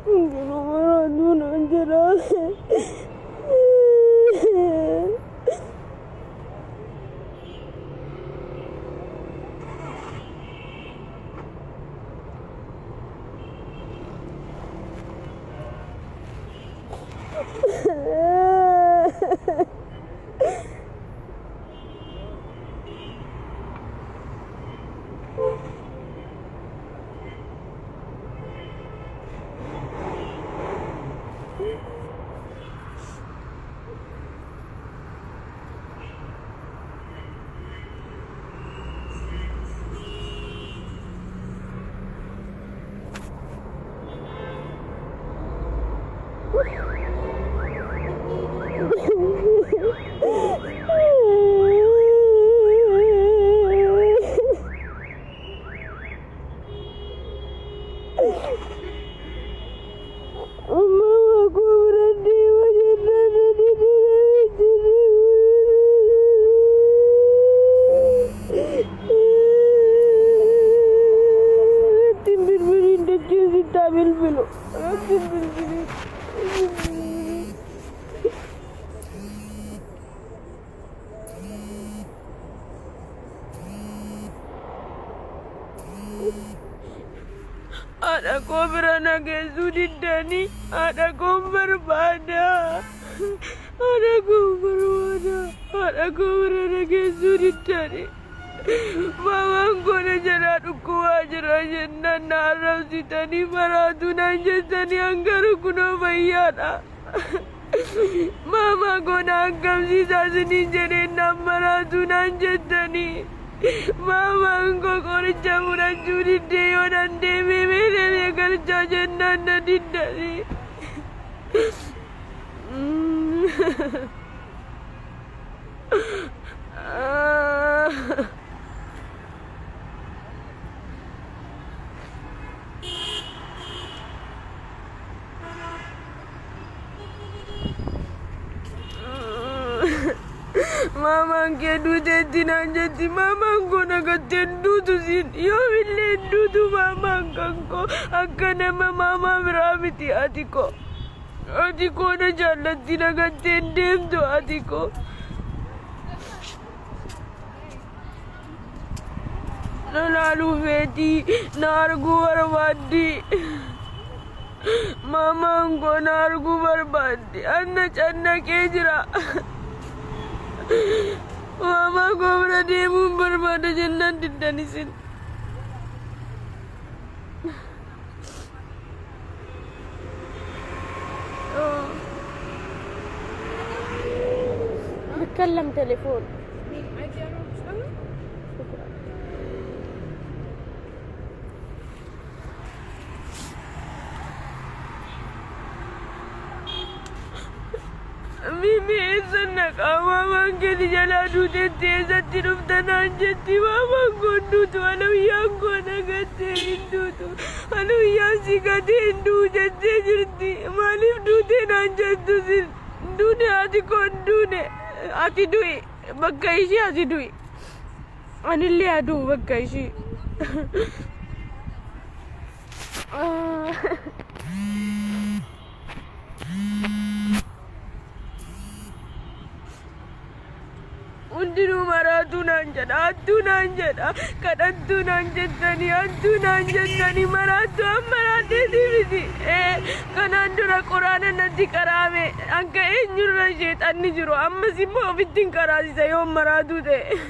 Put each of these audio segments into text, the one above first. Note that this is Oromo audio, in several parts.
Hundinuu maraatuu naan jedha. Mama koo bira deema jennaan na dide namichi. Natti hin bilbiliin dachee sittaa bilbilu. Natti hin bilbiliin. Haadha koo bira na geessuu diddanii haadha koon barbaada. Haadha koon barbaada. Haadha koo bira na geessuu diddanii. Maamaan koo na jalaa dhukkubaa jira jennaan na arrabsitanii maraatuu naan jettanii hangaruu kunoo fayyaadha. Maamaa koo na akkamsiisaa isiniin jedheen naan maraatuu naan jettanii. Maamaan koo qoricha fudhachuu diddee yoo nan deemee beelamee galchaa jennaan na diddanii. Maamaan kee duuteetti naan jetti. Maamaan koo na gattee hin duutu siin. Yoomillee hin duutu maamaan kan koo. Akka nama maamaa biraa miti ati koo. Ati koo na jaallatti na gattee hin deemtu ati koo. Na laaluu feetii na arguu barbaaddi. Maamaan koo na arguu barbaaddi. Anna cannaqee jira. Maamaa koo bira deemuun barbaada jennaan diddan isin. بتكلم تليفون. شكرا. Mimi eessa naqa maamaan keeti jalaa duuteetti eessatti dhufta naan jetti maamaan koon duutu alawiyyaan koo na gattee hin duutu alawiyyaan si gatee hin du'u jettee jirti maaliif duutee naan jettu sin duune ati koon duune ati du'i bakka ishii ati du'i anillee haa du'u bakka ishii. Hundinuu maraatuu naan jedha, hattuu naan jedha, kadhattuu naan jettanii, hattuu naan jettanii, maraattuu an maraadheetii miti. Ee, kanaan dura quraana natti qaraame, akka eenyurra sheexanni jiru, ammas immoo ofitti hin qaraasisa yoo maraatuu ta'e.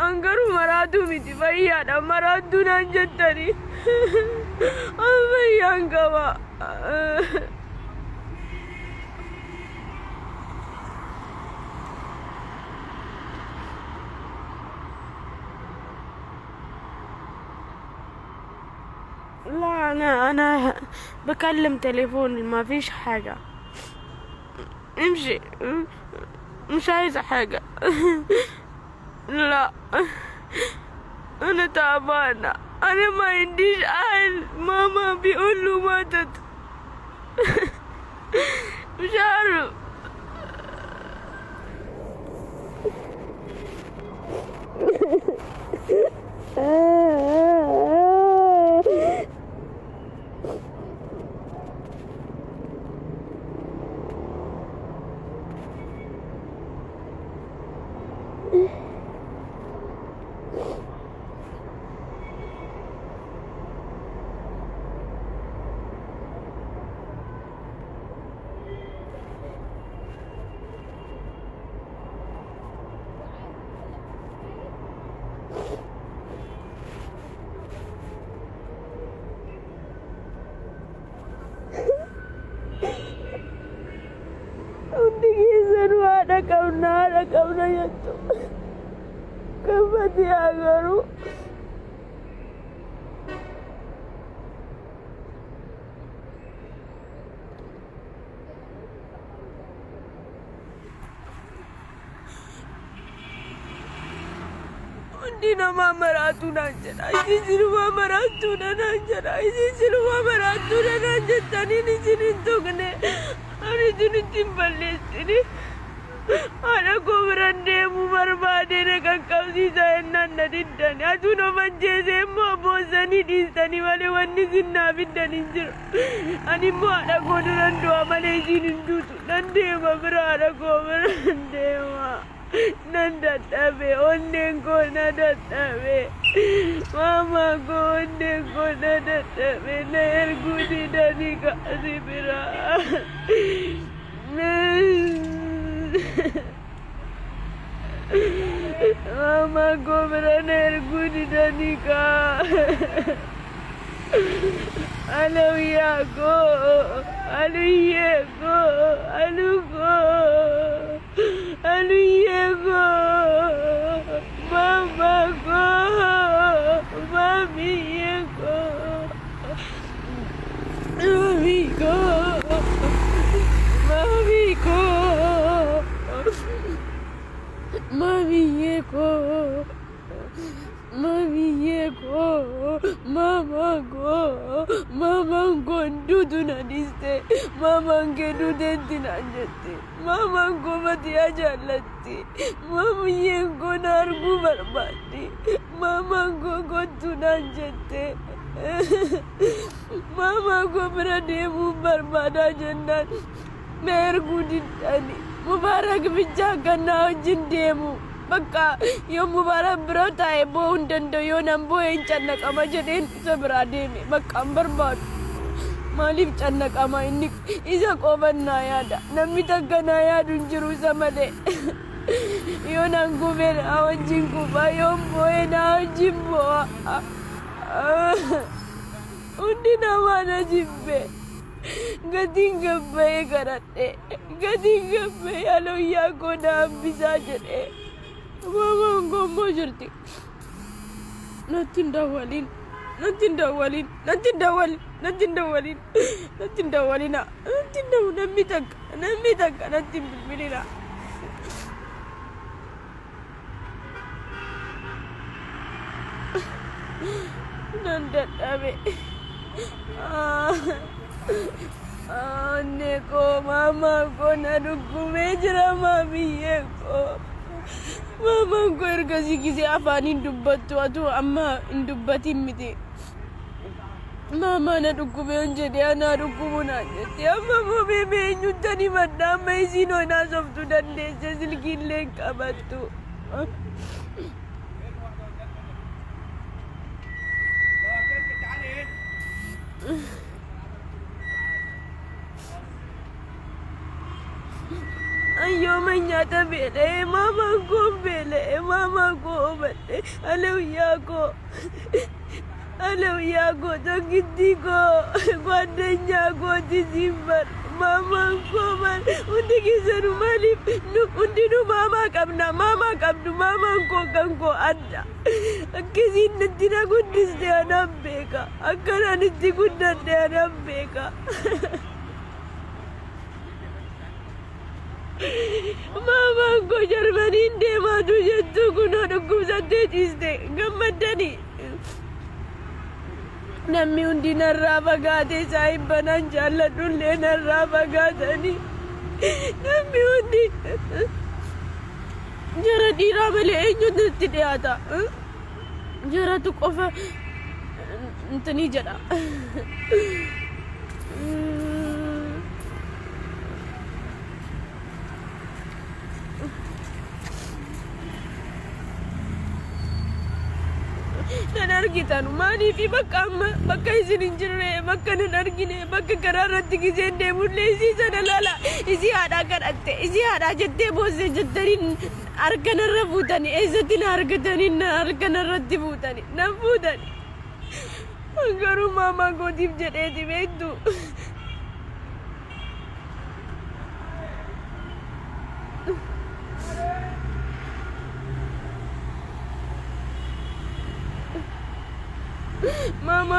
An garuu maraatuu miti, fayyaadha, maraattuu naan jettanii. An fayyaan qaba. لا، انا بكلم تليفون، ما فيش حاجة. امشي، مش عايزة حاجة. لا، انا تعبانة، انا ما عنديش اهل. ماما بيقولوا ماتت، مش عارف. Haadha qabna haadha qabna jettu. Kan Fatiyaa garuu. Hundi namaa maraatuu naan jedha. Isin silumaa maraattuudha naan jedha. Isin silumaa maraattuudha naan jettaniin isin hin tuqne. Ani isinitti hin balleessine. Haadha koo biran deemuu barbaadee na qaqqabsiisaa jennaan na diddani. Atuun of ajjeesee immoo boossanii dhiistanii malee wanni isin naa fiddan hin jiru. Ani immoo haadha koo duran du'a malee isiin hin duutu. Nan deema bira haadha koo bira nan deema. Nan dadhabe onneen koo na dadhabe. Maamaa koo onneen koo na dadhabe na erguu didanii kaasi bira. Maamaa koo bira na erguu didanii kaa. Alawiyyaa koo, aluyyee koo, aluu koo, aluyyee koo, maamaa koo, maamiyyee koo, maamii koo, maamii koo, maamiyyee koo. Mamiyyee koo, maamaa koo, maamaan koo hin duutu na dhiiste, maamaan kee duuteetti naan jette, maamaan koo Fatiyaa jaallatti, maamiyyeen koo na arguu barbaaddi, maamaan koo kottu naan jette, maamaa koo bira deemuun barbaadaa jennaan na erguu diddani. Mubaarak bichaa kan na wajjin deemu. Bakka yoo Mubaarak bira taa'e boo'uu hin danda'u yoo nan boo'e hin cannaqama jedheen isa biraa deeme. Bakka hin barbaadu. Maaliif cannaqama inni isa qofan naa yaada. Namni takka naa yaadu hin jiru isa malee. Yoo nan kufe naa wajjin kufa yoon boo'e naa wajjin boo'a. Hundi namaa na jibbe. Gatiin gabba'ee kadhadhe. Gatiin gabba'ee alooyyaa koo na hambisaa jedhee. Maamaan koo immoo jirti. Natti hin dawwalin. Natti hin dawwalin. Natti hin dawwalin. Natti hin dawwalin. Natti hin dawwalina. Natti hin dawwalin. Namni takka. Namni takka natti hin bilbilina. Nan dadhabe. Onnee koo maamaa koo na dhukkubee jira maamiyyee koo. Maamaan koo ergasii gisee afaan hin dubbattu atu amma hin dubbatin miti. Maamaa na dhukkubee hin jedhee anaa dhukkubu naan jette. Amma immoo mee eenyuttan himadha amma isiin hoo naasoftuu dandeesse silkiillee hin qabattu. Ayyooma nyaata beela'ee maamaan koo beela'ee maamaa koo obadhe alawiyyaa koo. Alawiyyaa koo tokkittii koo gwaaddanyaa kooti siin bar maamaan koo bar hundi keessanuu maaliif nu hundinuu maamaa qabna maamaa qabdu maamaan koo kan koo adda akkasiin natti na guddiste anaan beeka akkanaan itti guddadhe anaan beeka. Maamaan koo Jarmaniin deemaatu jettu kunoo dhukkubsattee ciiste gammaddanii. Namni hundi narraa fagaate saahibbanaan jaalladhullee narraa fagaatanii. Namni hundi jara dhiiraa malee eenyutu itti dhiyaata? Jaratu qofa intinii jedha. Nan argitan maaliif bakka amma bakka isin hin jirre bakka nan argine bakka karaa irratti giseen deemullee isii sana laala isii haadhaa kadhatte isii haadhaa jettee boosse jettaniin harka narra fuutani eessatti na argatanii na harka narratti fuutani nan fuutani garuu maamaa kootiif jedheeti beektu.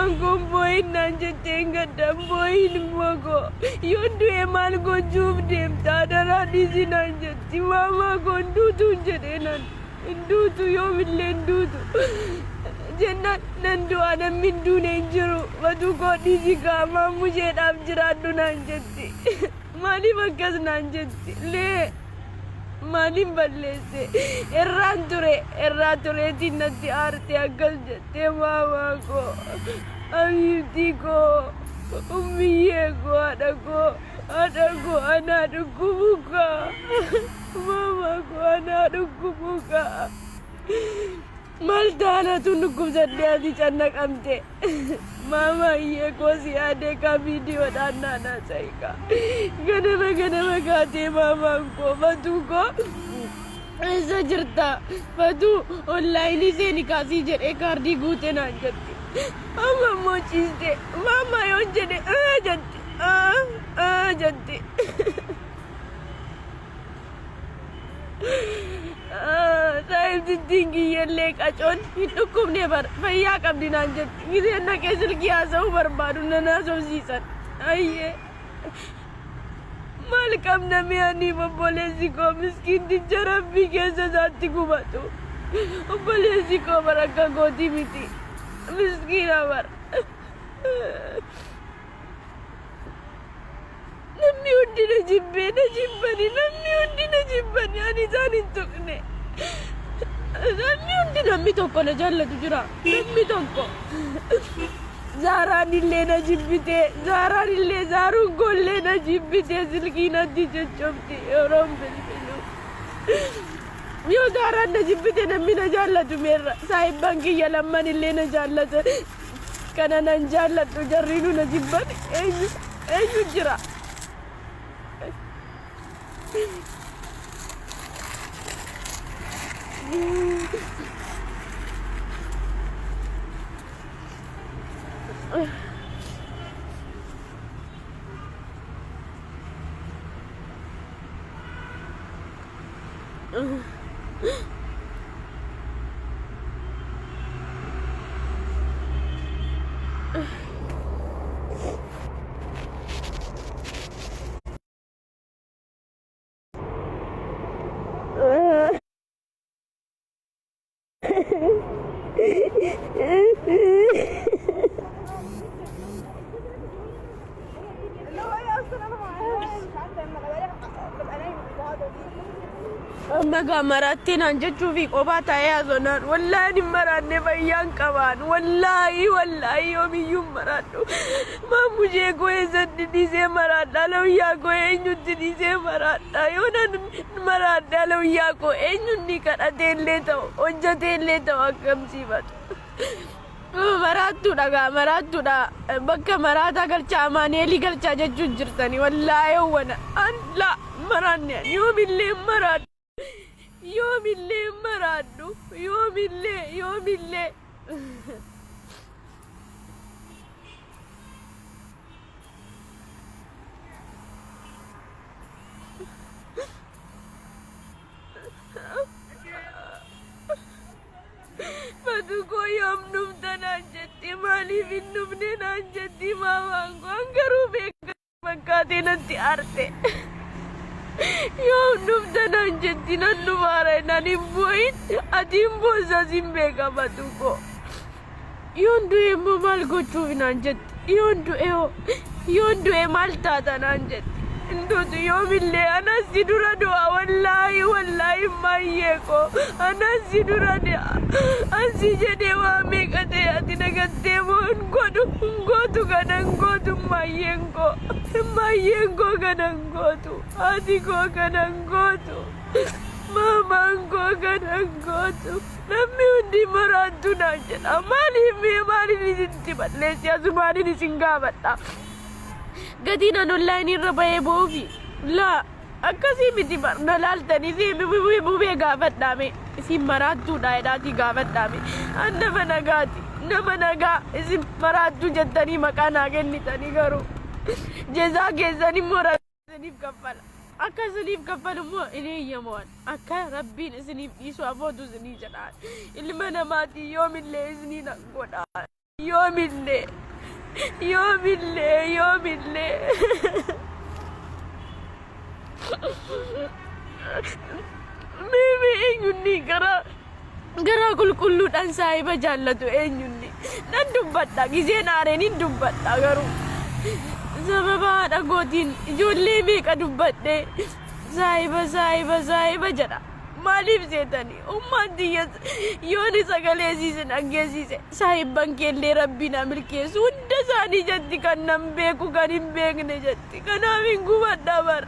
Maamaan koo hin boo'in naan jettee hin gadda hin boo'in immoo koo yoon du'e maal gochuuf deemta adaraa dhiisi naan jetti maamaa koo hin duutuun jedhee nan hin duutu yoomillee hin duutu jennaan nan du'a namni hin duune hin jiru matuu koo dhiisi kaa maammusheedhaaf jiraadhu naan jetti maaliif akkas naan jetti lee Maalin balleesse? Irraan ture, irraa tureetiin natti aarte akkas jettee maamaa koo, habiibtii koo, ummiyyee koo, haadha koo, haadha koo anaa dhukkubu kaa, maamaa koo anaa dhukkubu kaa. Maal taanatu dhukkubsadhee ati cannaqamte. Maamaayyee koo si yaadee kaa viidiyoodhaan naan haasa'i kaa. Ganama ganama kaatee maamaan koo fatuu koo eessa jirta fatuu onlaayinii seeni kaasii jedhee kaardii guute naan jetti. Amma immoo ciiste maamaa yoon jedhe aa jetti aa aa jetti. Saayibtittiin kiyyallee qacoon hin dhukkubne bar fayyaa qabdi naan jetti. Giseen dhaqee silkii haasa'uu barbaadu nan haasofsiisan. Ayyee. Maal qabna mee ani obboleessi koo miskiinticha rabbii keessa isaatti gubatu. Obboleessi koo bar akka kootii miti. Miskiina bar. Namni hundi na jibbee na jibbani namni hundi na jibbani ani isaan hin tuqne. Namni hundi namni tokko na jaallatu jira namni tokko. Zaaraan illee na jibbite Zaaraan illee Zaaruun koollee na jibbite silkii natti coccobti yeroon bilbilu. Yoo Zaaraan na jibbite namni na jaallatu meerra saahibban kiyya lamman illee na jaallatan. Kana nan jaalladhu jarriinuu na jibban eenyu eenyu jira. اللي هو ايه اصلا انا معايا مش عارفه لما ببقى نايمه بقعد. Amma gaa maraattii naan jechuu fi qophaa taa'ee haasonaan wallaahi hin maraanne fayyaan qabaan wallaahi wallaahi yoomiyyuu hin maraadhu maamushee koo eessatti dhiisee maraadha alawiyyaa koo eenyutti dhiisee maraadha yoo nan maraadha alawiyyaa koo eenyuun ni kadhatee illee ta'u hojjetee illee ta'u akkam siifatu. Maraattuudha gaa maraattuudha bakka maraataa galchaa amaaneelii galchaa jechuun jirtanii wallaahi wana an la maraanne an yoomillee hin maraadhu yoomillee hin maraadhu yoomillee yoomillee. Fatu koo yoom dhufta naan jetti maaliif hin dhufne naan jetti maamaan koo an garuu beeka fakkaatee natti aarte. Yoom dhufta naan jetti nan dhufaara naan hin boo'in ati hin boossas hin beeka fatu koo. Yoon du'e immoo maal gochuuf naan jetti. Yoon du'e hoo yoon du'e maal taata naan jetti. Hin duutu yoomillee anas si dura du'a wallaahi wallaahi maayyee koo anas si dura du'a. Ansi jedhee waa meeqa ta'e ati nagattee moo hin godhu hin gootu kana hin gootu maayyeen koo maayyeen koo kana hin gootu haati koo kana hin gootu maamaan koo kana hin gootu. Namni hundi maraattuu naan jedha. Maaliif mee maaliin isinitti balleessi asumaanin isin gaafadha. Gatiin an onlaayinii irra bahee boofi. Laa akkasii miti bar na laaltanii si bubee gaafadhaa mee isin maraattuudha jedhaatii gaafadhaa mee an nama nagaati nama nagaa isin maraattuu jettanii maqaa naa kennitanii garuu jezaa keessan immoo isiniif kaffala. Akka isiniif kaffalu immoo hin eeyyamu an. Akka Rabbiin isiniif dhiisu afootu isinii jedha. Ilma namaatii yoomillee isinii nan godha. Yoomillee yoomillee yoomillee. Mee eenyunni garaa garaa qulqulluudhaan saahiba jaallatu eenyunni nan dubbadha gizeen aareen hin dubbadha garuu sababa haadha kootiin ijoollee meeqa dubbadhe saahiba saahiba saahiba jedha maaliif seetanii ummaan tiyya yooni sagalee isiisin dhaggeessiise saahibban keellee rabbiin haa milkeessu hunda isaanii jetti kan nan beeku kan hin beekne jetti kanaaf hin gubadha bar.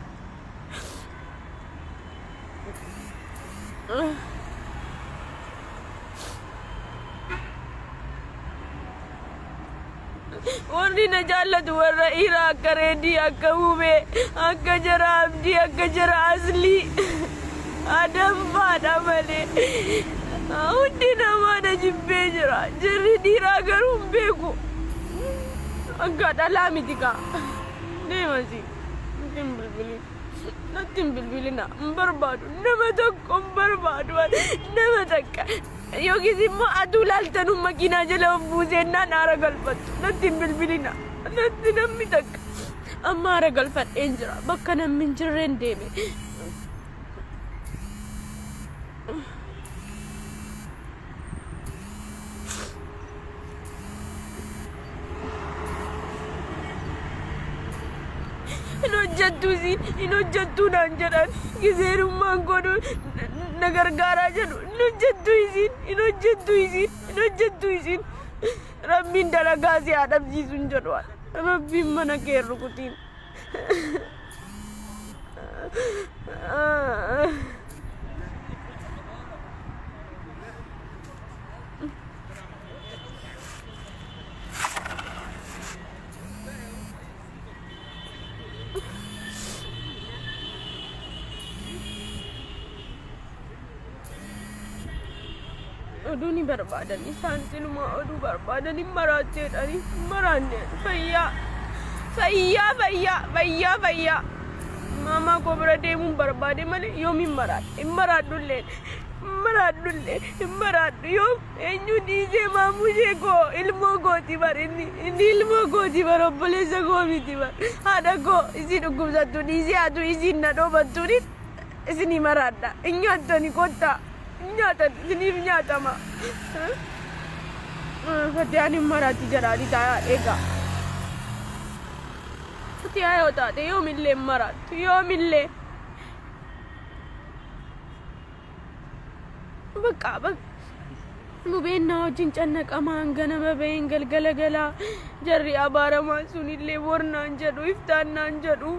Warri na jaallatu warra dhiiraa akka Reedii, akka Hubee, akka jara Abdii, akka jara Aslii, Adam faadha malee. Hundi namaa na jibbee jira. Jarri dhiiraa garuu hin beeku. Akka dhalaa miti kaa. Deemasi. Natti hin bilbilin. Natti hin bilbilina. Hin barbaadu. Nama tokko hin barbaadu. Nama takka. Yookiis immoo aduu laaltanuu makiinaa jala of buuseennaan aara galfattu. Natti hin bilbilina. Natti namni takka. Amma aara galfadheen jira. Bakka namni hin jirreen deeme. Hin hojjettu isiin hin hojjettu naan jedhan gizeenummaan godhu na gargaaraa jedhu hin hojjettu isiin hin hojjettu isiin hin hojjettu isiin rabbiin dalagaa si haa dhabsiisu hin jedhu rabbiin mana kee hin rukutiin. Oduu ni barbaadan isaan silumaa oduu barbaadan hin maraatteedhani hin maraanne fayyaa fayyaa fayyaa fayyaa fayyaa maamaa koo bira deemuun barbaade malee yoom hin maraadhe hin maraadhullee hin maraadhullee hin maraadhu yoom Eenyu dhiisee maamushee koo ilmoo kooti bar inni inni ilmoo kooti bar obboleessa koo miti bar haadha koo isii dhukkubsattu dhiisee atu isiin na dhoobattuun isinii maraadha hin nyaattani kottaa hin nyaatan isiniif nyaatama Fatiyaan hin maraatti jedhaati taa'aa eegaa. Fatiyaa yoo taate yoomillee hin maraattu yoomillee. Bakka mubeen na wajjin cannaqamaan ganama baheen galgala galaa jarri abaaramaan sunillee bor naan jedhu iftaan naan jedhu.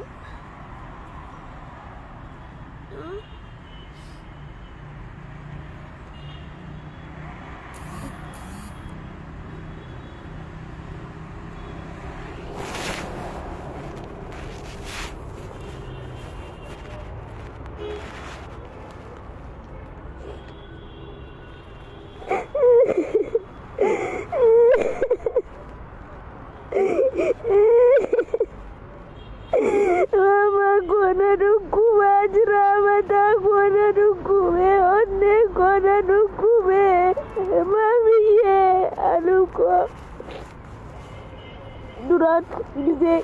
Mama koo na dhukkubaa jira mataa koo na dhukkube onnee koo na dhukkube maamiyyee anu koo duraan gisee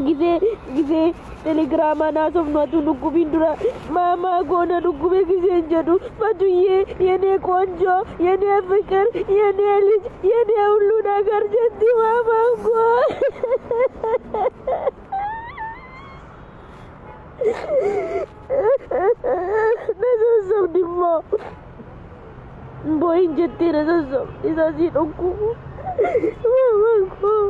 gisee gisee telegiraamaan haasofnu atu dhukkubiin dura maamaa koo na dhukkube giseen jedhu fatuyyee yenee ቆንጆ የኔ ፍቅር የኔ ልጅ የኔ ሁሉ ነገር jetti maamaan koo. Na sossobdi immoo. Boo'in jettee na sossobdi isa sii dhukkubu. Maamaan koo.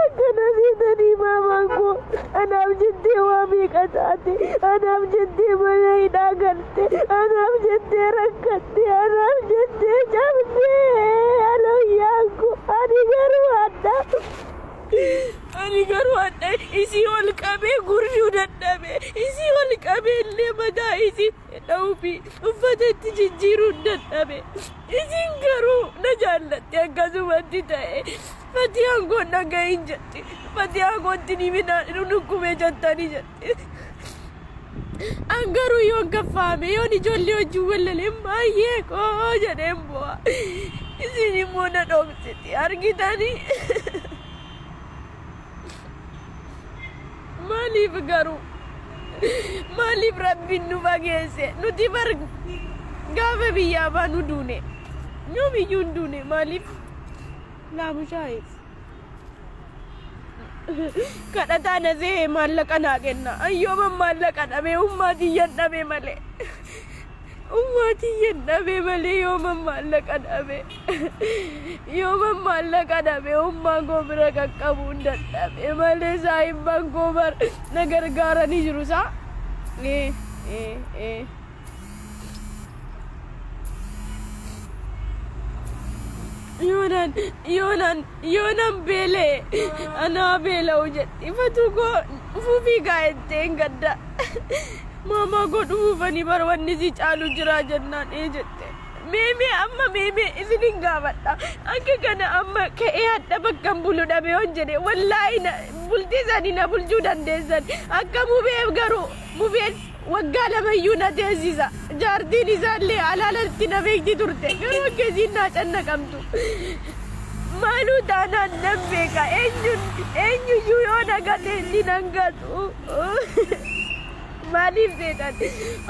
Akkana seetanii maamaan koo anaaf jettee waa meeqa taate anaaf jettee mana hidhaa galte anaaf jettee rakkatte anaaf jettee cabdee aloyyaan koo ani garuu hadha ani garuu hadha isii ol qabee gurruu dadhabe isii ol qabee illee mataa isii dha'uufi uffata itti jijjiiruun dadhabe. Isiin garuu na jaallatti akkasumatti ta'e. Fatiyaan koo dhagahin jetti. Fatiyaan kootti ni midhaan dhukkubee jettanii jetti. An garuu yoon kaffaame yoon ijoollee wajjin wallalee maayyee koo jedheen bu'a. Isin immoo na dhoksiti argitanii. Maaliif garuu maaliif rabbiin nu fageesse nuti bar gaafa biyyaa baanu duune yoomiyyuu hin duune maaliif laamushaa'eef. Kadhataa na se'ee maallaqa naa kenna. Ayyooman maallaqa dhabee ummaa tiyyan dhabe malee. Ummaa tiyyan dhabe malee yooman maallaqa dhabe. Yooman maallaqa dhabe ummaa koo bira qaqqabuun dadhabe malee saahibban koo bar na gargaaranii jiru saa. Ee ee ee. Yoonaan yoonaan yoonaan beela'e anaa beela'u jedhe ifatu koo dhufuufii gaa jetteen gadda. Maamaa koo dhufuufanii bara wanni si caalu jiraa jennaan ee jette. Mee mee amma mee mee isinin gaafadha. Akka kana amma ka'ee hadha bakka hin bulu dhabe yoon jedhe wallaahi na bultii sanii na bulchuu dandeessan. Akka mubeef garuu mubeen Waggaa lamayyuu na teessisa. Jaartiin isaallee alaalatti na beekti turte. Garuu akka isiin naa cannaqamtu. Maaluu taanaan nan beeka. Eenyuun eenyuyyuu yoo na gate inni nan gatu. Maaliif seetan?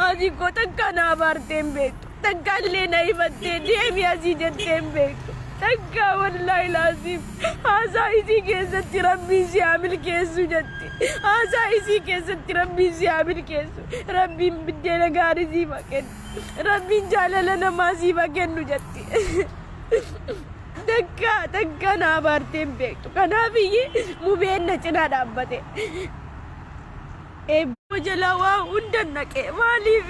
Haati koo takka na abaartee hin beektu. Takka illee na himattee deemi asii jettee hin beektu. Takka wallaahi laasiif haasaa isii keessatti rabbiin si haa milkeessu jetti. Haasaa isii keessatti rabbiin si haa milkeessu. Rabbiin biddeena gaarii siif haa kennu. Rabbiin jaalala namaa siif haa kennu jetti. Takka takka na abaartee hin beektu. Kanaaf iyyii mubeen na cinaa dhaabbate. Eebboo jalaa waa hunda naqe maaliif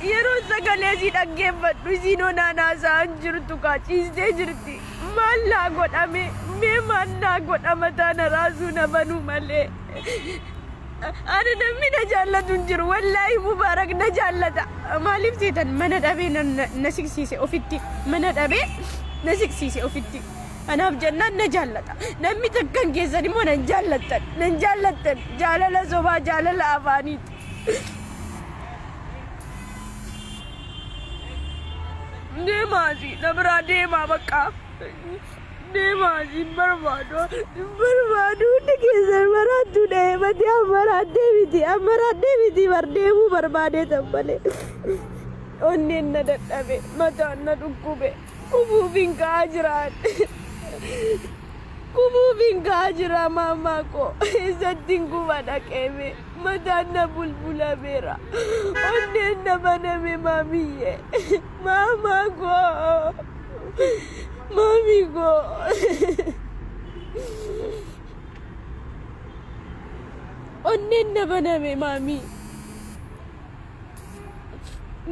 yeroo sagalee isii dhaggeeffadhu isiin onaan haasa'an jirtu kaa ciistee jirti maal naa godhame mee maal naa godha mataa na raasuu na banuu malee ana namni na jaallatu hin jiru wallaahi mubaarak na jaallata maaliif seetan mana dhabee na siqsiise ofitti mana dhabee na siqsiise ofitti. Anaaf jennaan na jaallata. Namni takkan keessan immoo nan jaallattan. Nan jaallattan. Jaalala sobaa jaalala afaaniiti. Deemaa asii na biraa deemaa bakka. Deemaa asii hin barbaadu. Hin barbaadu hundi keessan maraattuu dheebatee ammaraadhee miti ammaraadhee miti bar deemuu barbaadee tan malee. Onneen na dadhabe mataan na dhukkube. Kufuufin ka'aa jira. Kufuufin ka'aa jira maamaa koo. Eessattin kufa dhaqeeme. Mataan na bulbulameera. Onneen na baname maamiyyee. Maamaa koo. Maamii koo. Onneen na baname maamii.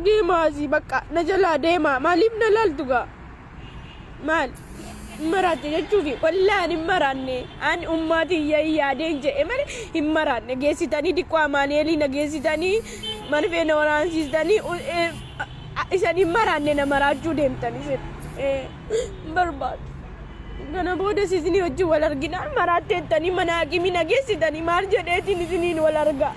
Deemaa asii bakka na jalaa deemaa maaliif na laaltu gaa maal hin maraatte jechuufi wallaahi ani hin maraanne ani ummaa tiyya hin yaadeen jedhe malee hin maraanne geessitanii diqqoo amaanu'eelii na geessitanii marfee na waraansiistanii isan hin maraanne na maraachuu deemtan isin hin barbaadu. Kana booda isinii wajjin wal arginaan maraatteettanii mana hakimii na geessitanii maal jedheetiin isiniin wal argaa.